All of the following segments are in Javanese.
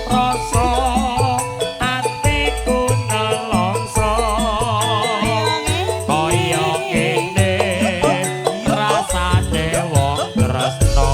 Rasa atiku nelongso kaya ngene rasane wong tresno.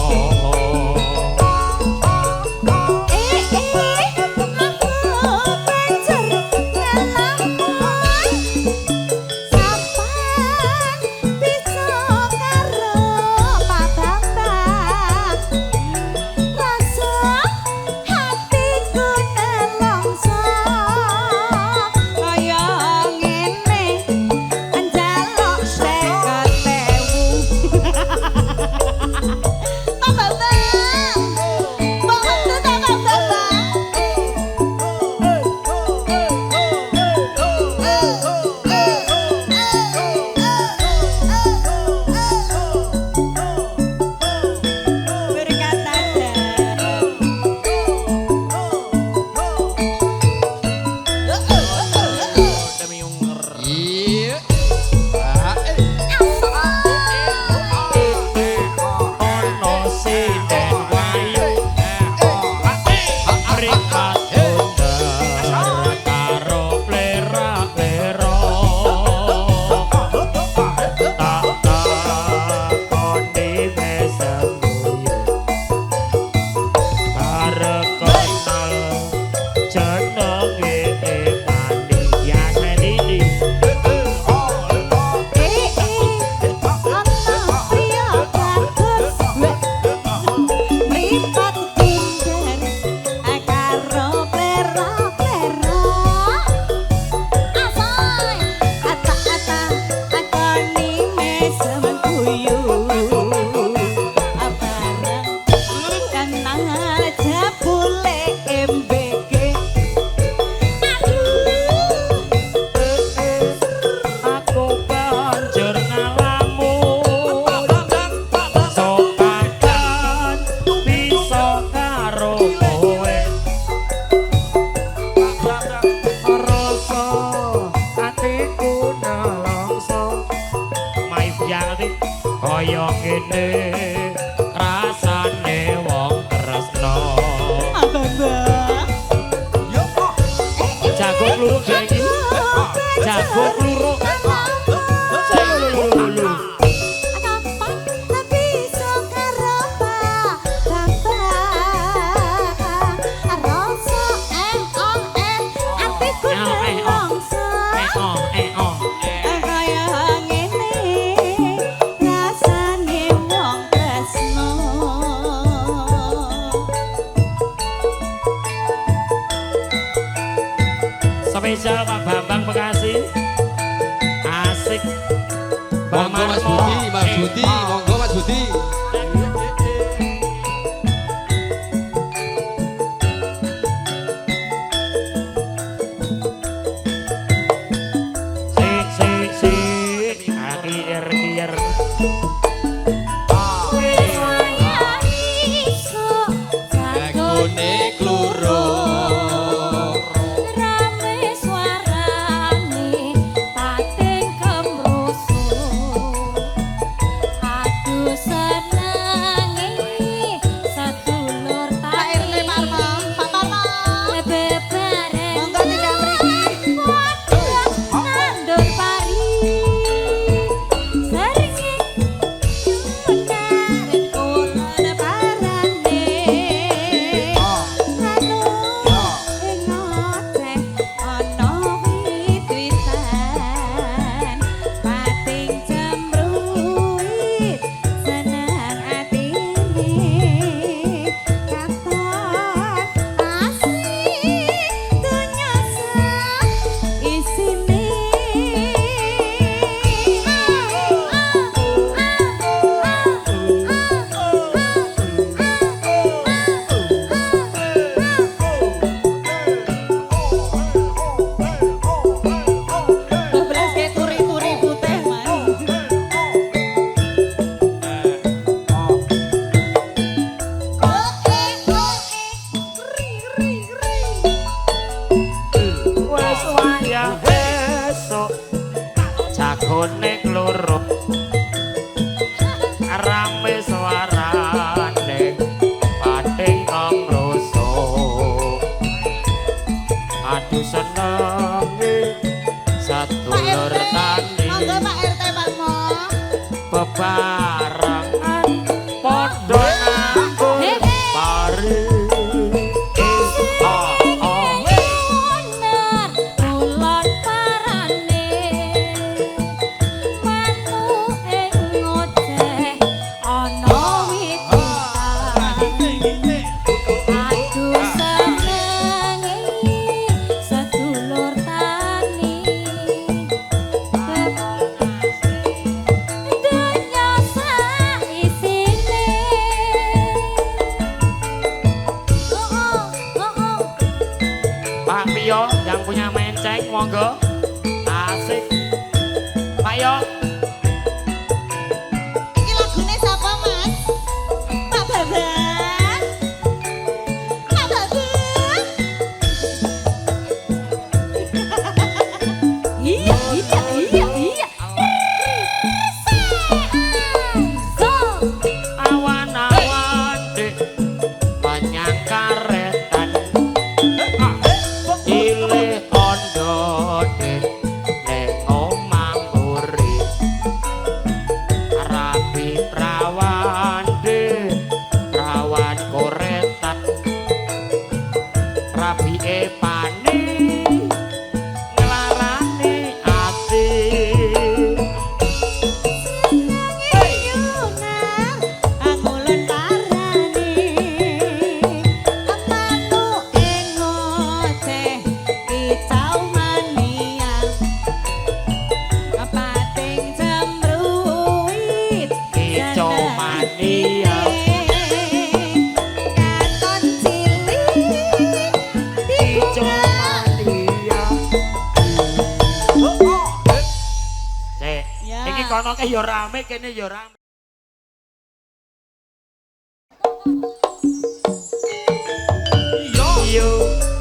Iya. Ah, eh. Ana sinden wayu mripat bunder karo plera-plera tak takoni mesem guyu bareng kenal jenenge Emani ya Senini. Aku banjur ngalamun sopakan bisa karo kowe rasa atiku nelongso maif yanti kaya ngene rasane wong tresno. Jago kluruk iki, jago kluruk. Lho. Eh oh eh oh. Spesial Pak Bambang Bekasi. Asik. Bang Monggo Mas Marmo. Budi, Mas Budi, monggo Mas Budi. Sik sik sik. Kier kier. Jagone kluruk. Rame suarane pating kemrusuk. Aduh senenge sedulur Pak RT Parmo, Pak Parmo. Bebareng Monggo tidak mriki. Nandur pari seringe Kulon parane. Anu ing ngoceh ana wit-witan. Pating cemruwit seneng atine. Katon asik donya sak isine. Belas kayak turi-turi putih, Mas. Wes wayah esuk. Jagone kluruk. Rame suarane pating kemrusuk. Aduh senenge Pak sedulur RT, tani monggo Pak RT Pak Mo. Bebarengan padha nandur pari. Oh, oh. Bener ulon parane manuke ngoceh ana wit-witan. Aduh senenge sedulur tani donya saisine. Oh oh oh oh. Pak Pio yang punya menceng monggo. Asik. Pak Yo. Iki lagune sapa, Mas? Pak Baban. Pak Baban. Iya iya iya iya. Go. Awan-awan dek menyang karetan. Ilih ondo dek ning omah mburi. Rabi prawan dek prawan koretan. Rabi epani nglarani ati. Yunar angulon parane manuke ngoceh kicau mania pating cemruwit Kicau mania. Katon cilik Kicau mania. Sik, Ya. iki kono ke ya rame, kene ya rame. Yo,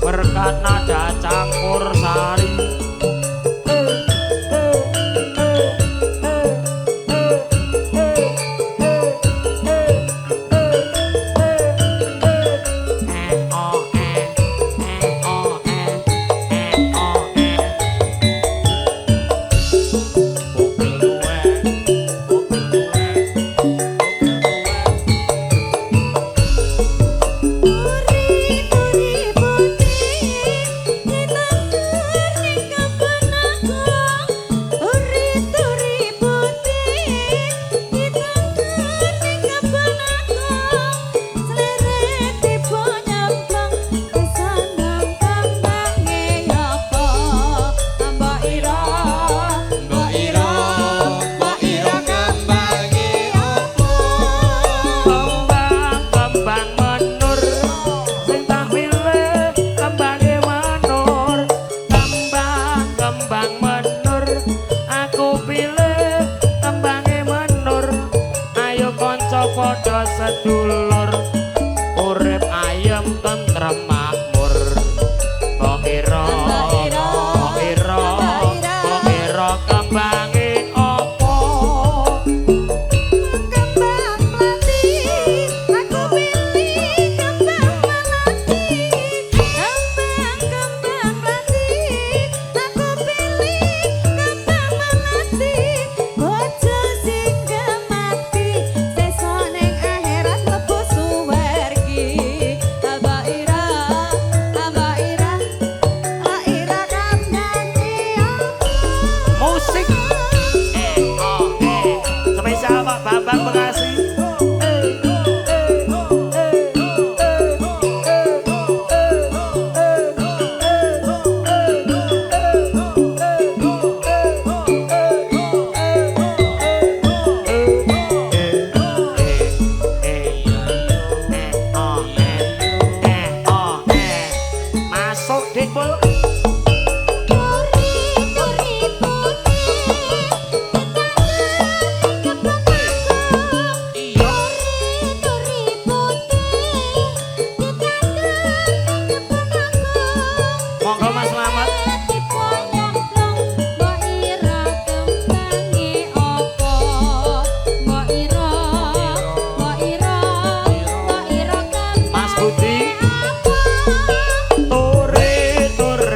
berkat nada campur sari. Eh, oh, eh, eh, oh, eh, eh, oh, eh. Mobil duwe, mobil duwe, mobil duwe. Turi-turi putih ditandur ning kebon aku. Turi-turi putih ditandur ning kebon aku. Sleret tiba nyemplung kesandang kambange apa? Mbok ira, Mbok ira, mbok ira kembange apa? Kembang, kembang menur, sing tak pilih kembange menur. Kembang, kembang menur, aku pilih kembange menur. Ayo kanca padha sedulur, urip ayem tentrem makmur. Mbok ira, Mbok ira, mbok ira, mbok ira. mbok ira kembange apa? Kembang melati, aku pilih kembang melati. Kembang kembang melati, aku pilih kembang melati. Bojo sing gemati, sesuk ning akhirat mlebu suwargi. Mbak Ira, Mbak Ira, Mbak Ira kembange apa? Musik. Eh, oh, eh. Spesial Pak Bambang Bekasi. Eh, eh, eh, eh, eh, eh, eh, eh, eh, oh, eh, eh, oh, eh. Masuk Dik Bul. Turi-turi putih ditandur ning kebon aku. Turi-turi putih ditandur ning kebon aku. Monggo Mas Slamet. Tiba nyemplung mbok ira kembange apa? Mbok ira, mbok ira, mbok ira Mas kembange Budi. apa? Tore tore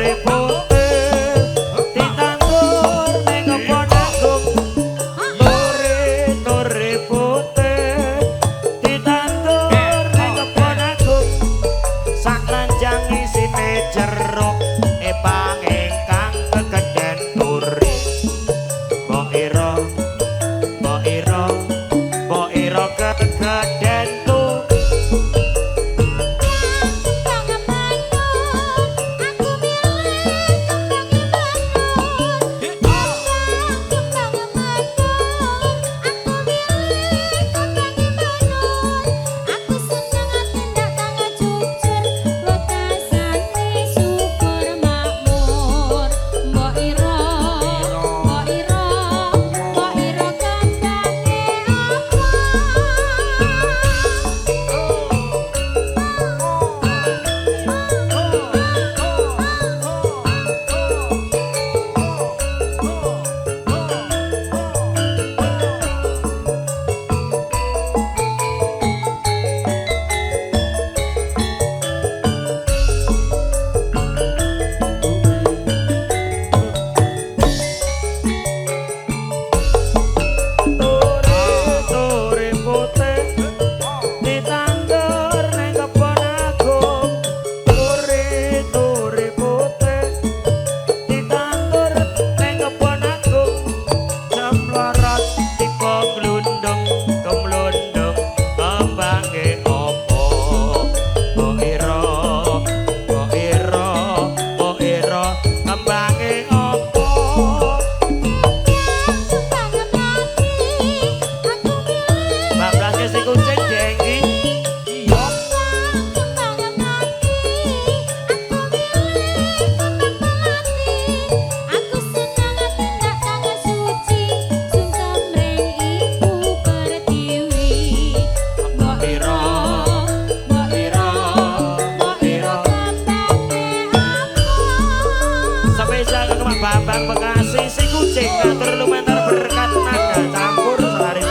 Pak Bambang Bekasi si kucing ngatur lumantar berkat naga campur sari.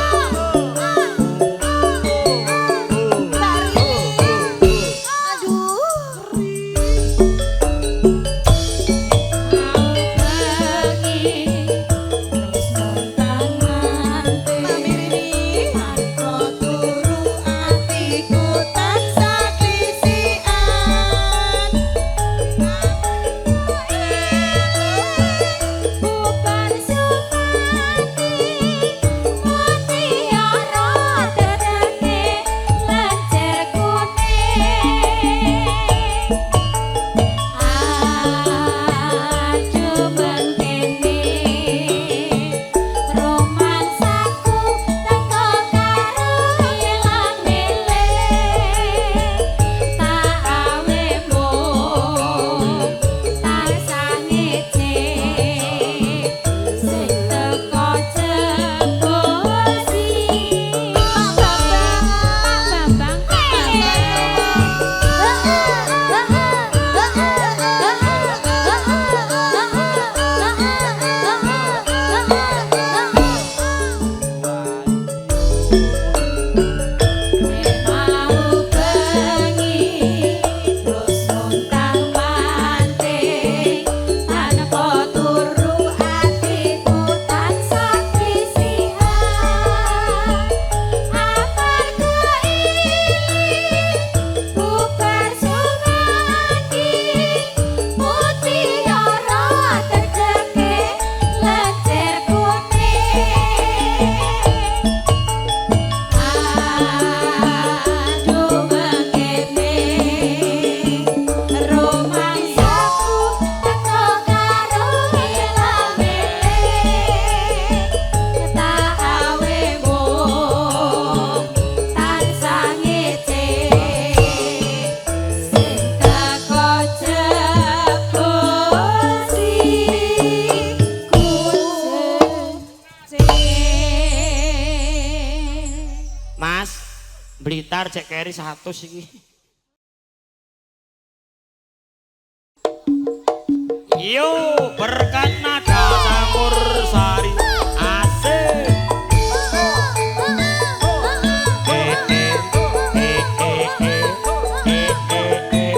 Mbak Rini. Aduh. Mami Rini. Turu atiku tansah klisikan. Bubar sumati mutiara dedeke lencer kuning. Aduh mengkene romansaku teko karo ilang eling. Tak awemu tansah ngece sing teko jebul si Pak Bambang. Pak Bambang. Mau bengi terus montang manting tanpa turu atiku tansah klisihan. Amarga iling bubar sumati mutiara dedeke lencer kuning. Aduh mengkene romangsaku teko karo ilang eling. Tak awemu tansah ngece sing teko jebul si kucing. Mas, Blitar cek keri 100 iki. Yo, berkat nada campur sari. Asik. Eh eh eh eh eh eh eh eh.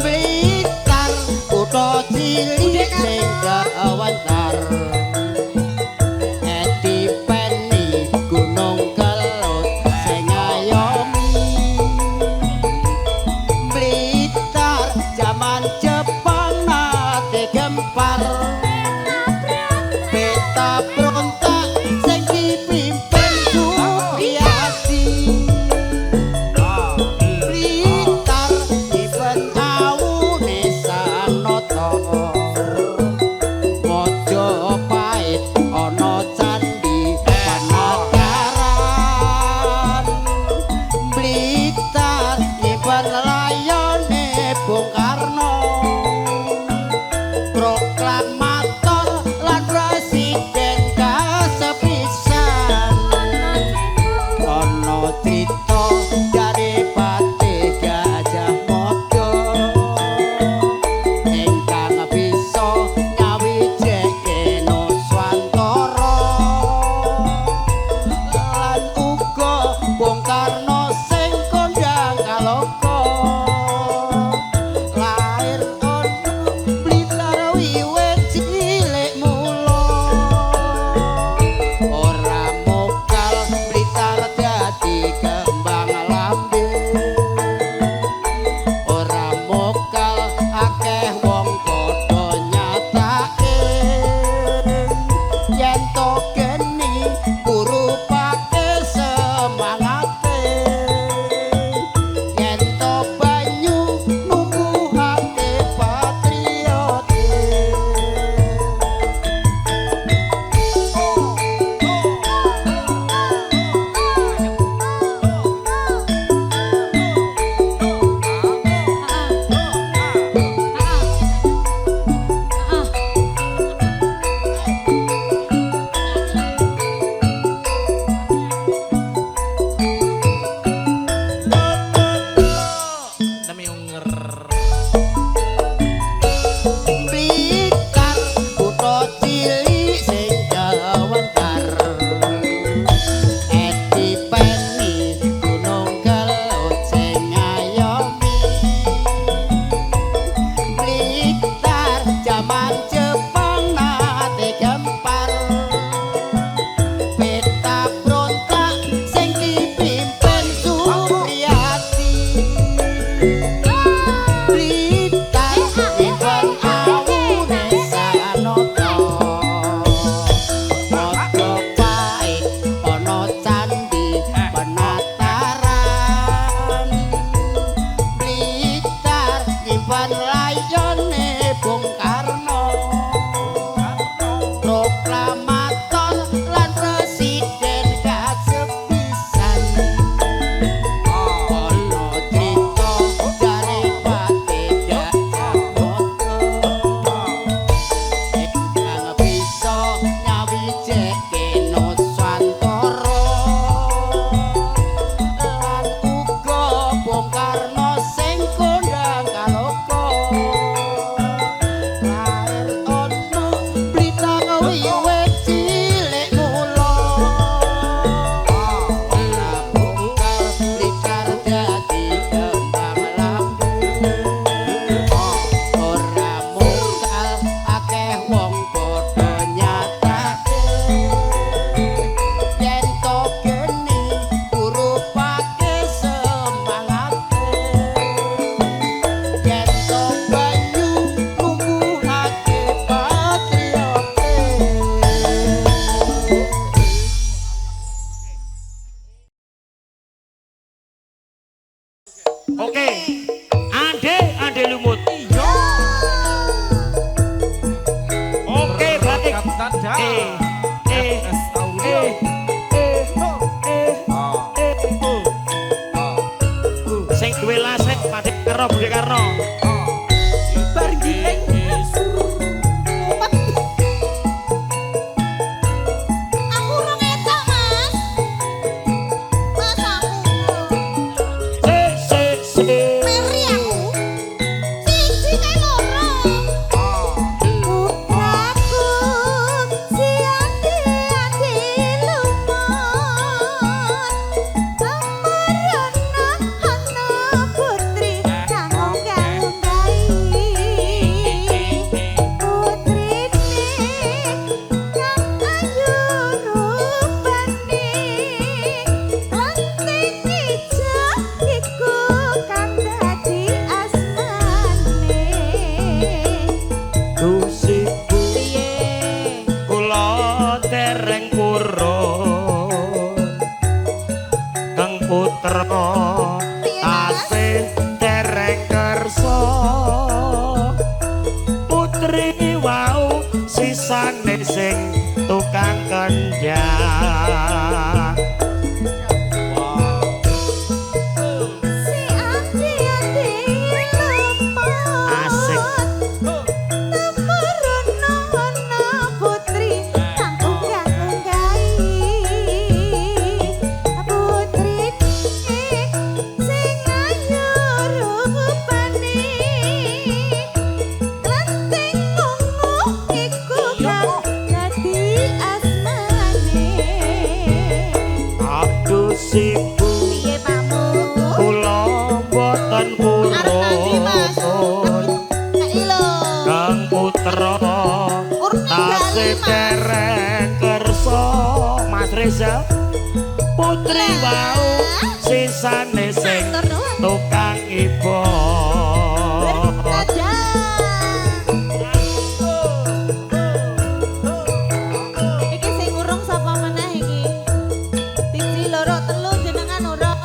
Blitar kutha cilik sing kewantar. Eti peni Gunung Kelut sing ngayomi. Blitar jaman Jepang nate gempar. Peta berontak sing dipimpin Supriyadi. Blitar dipen awune Sanoto. Mojopahit ana candhi Panataran. Blitar nyimpen layone Bung Karno. Proklamasi Oke. Ande, ande lumut. Iya. Oke, baik. Tanda. Eh, eh, S Audio. eh, eh, eh, Ah. eh. Ah. Sing duwe lasek Pak Karno Budi Karno. Ah. Bar giling. Mumet. Aku urung etok, Mas. Mas aku. Se se se. Meri aku. Siji kae loro. Putraku si ati-ati lumut. Amarana ana putri kang unggah-unggahi. Putrine kang ayu rupane. Lanting ijo iku kang dadi asmane. Gusiku Piye? kula dereng purun. Kang putra Piye, Mas? tasih dereng kersa. Putri wau sisane sing tukang kendhang. Si ati-ati lumut. Asik. Temuruna ana putri kang unggah-unggahi. Putrine sing ayu rupane. Klenting ungu iku kang dadi asmane. Aduh sibu Piye pamu? kula boten Arep nandi, Mas? purun. Kae lho. Kang putra Urung ninggali, tasih Mas. dereng kersa. Mas Reza putri wau sisane sing Matur nuwun. tukang ibot. Dadah. Iki sing urung sapa meneh iki? Siji, loro, telu jenengan urung.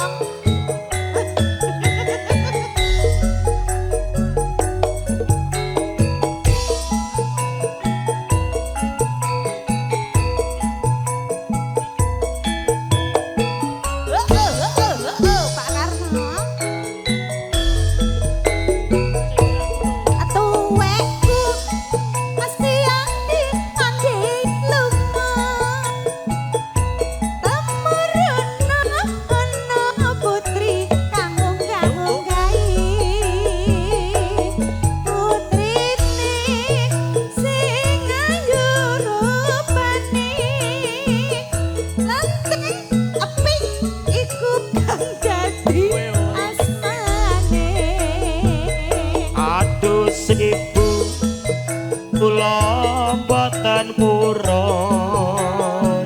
Oh, oh, oh, oh, oh, Pak Karno. Tuwekku mesti andi-andi lumut. Temuruna ana putri kang unggah-unggahi. Putrine sing ayu rupane. Lanting apik iku kang dadi asmane. Aduh sibu kula boten purun.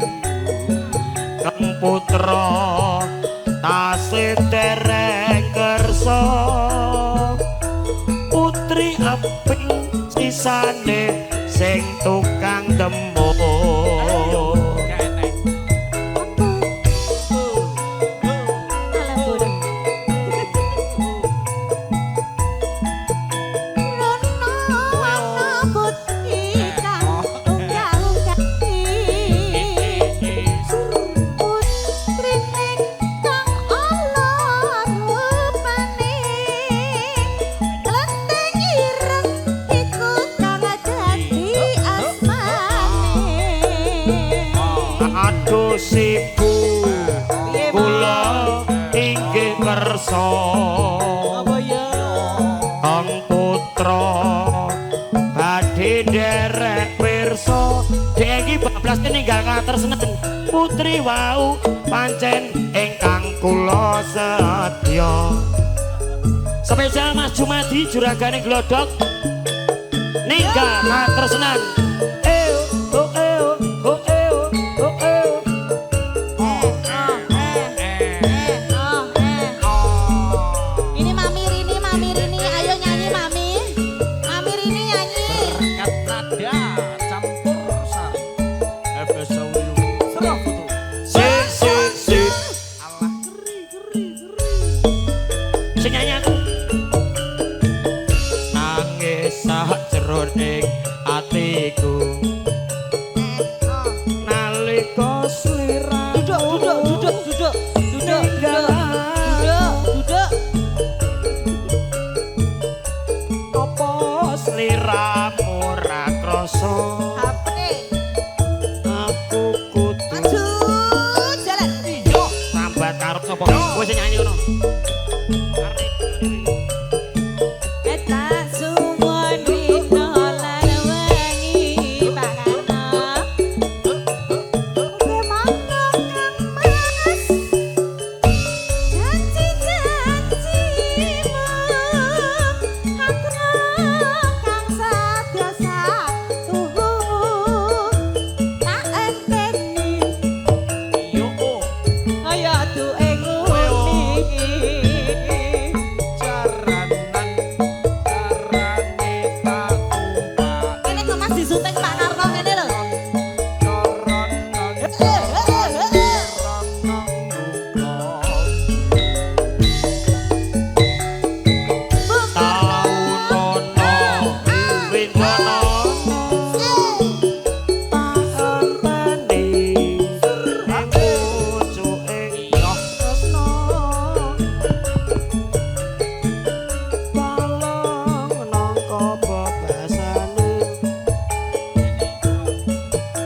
Kang putra tasih dereng kersa. Putri apik sisane sing tukang demung. Kenek. Alah bodoh. Rono ana putri kang unggah-unggahi. Putrine kang ala rupane. Klenteng ireng iku kang dadi asmane. Aduh sibu Piye, kula inggih kersa. Apa ya? Kang putra badhe nderek pirsa. Dhek iki bablas ninggal katresnan putri wau pancen ingkang kula sedya. Spesial Mas Jumadi juragane glodok ninggal katresnan. Eh oh eh oh eh oh eh oh. Oh, eh. Ini Mami Rini, Mami Rini, ayo nyanyi Mami. Mami Rini nyanyi. Berkat nada campur sari. FS Audio. Serah foto. Si si si. Alah keri keri keri. Sing nyanyi aku. Nangis sajroning atiku. Nalika sliramu Duduk, duduk, duduk, duduk, duduk, duduk, duduk, duduk. Apa sliramu ra krasa? HP. Aku kudu Maju, jalan. Iya, sambat karo sapa? Kowe sing nyanyi ngono. Tak suwun dina lan wengi Pak Karno. Bagaimana Kang Mas? Janji-janjimu aku kang sadasa tuhu tak enteni Yo oh. Kaya duwe nguni iki. Jaranan jarane tak tumpak. Kene kok Mas disunting Pak Karno kene lho. Jaranan Eh, eh, eh, eh. Taunono windono enteni ing pucuking tresno balung nangka bebasane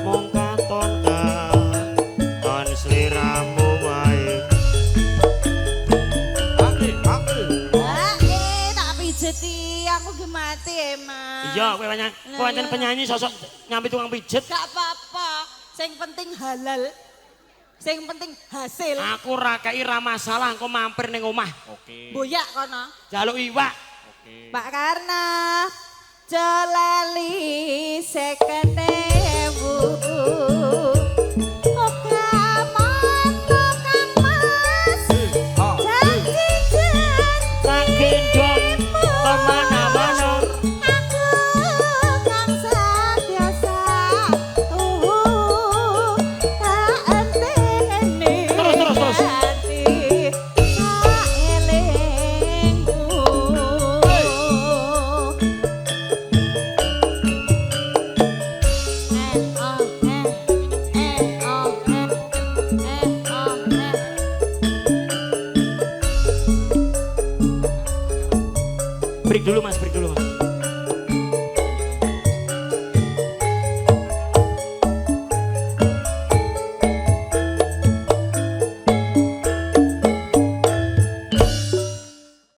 mung katon katon sliramu wae. Ah, tak pijeti, aku ge mati emang. Iya, kowe pancen kowe pancen penyanyi sosok nyampi tukang pijet. Gak apa-apa, sing penting halal. Sing penting hasil. Aku ra kei ra masalah engko mampir ning omah. Oke. Boyak kono. Jaluk iwak. Oke. Pak Karno jelali 50.000. Oka mantu Kang Mas. Janji Tak gendong kemana-mana. Aku kang satiasa tuhu tak enteni. Terus terus terus. ati saelingku. Eh, oh, eh, eh, oh, eh, eh, oh, eh. Break dulu Mas, break dulu.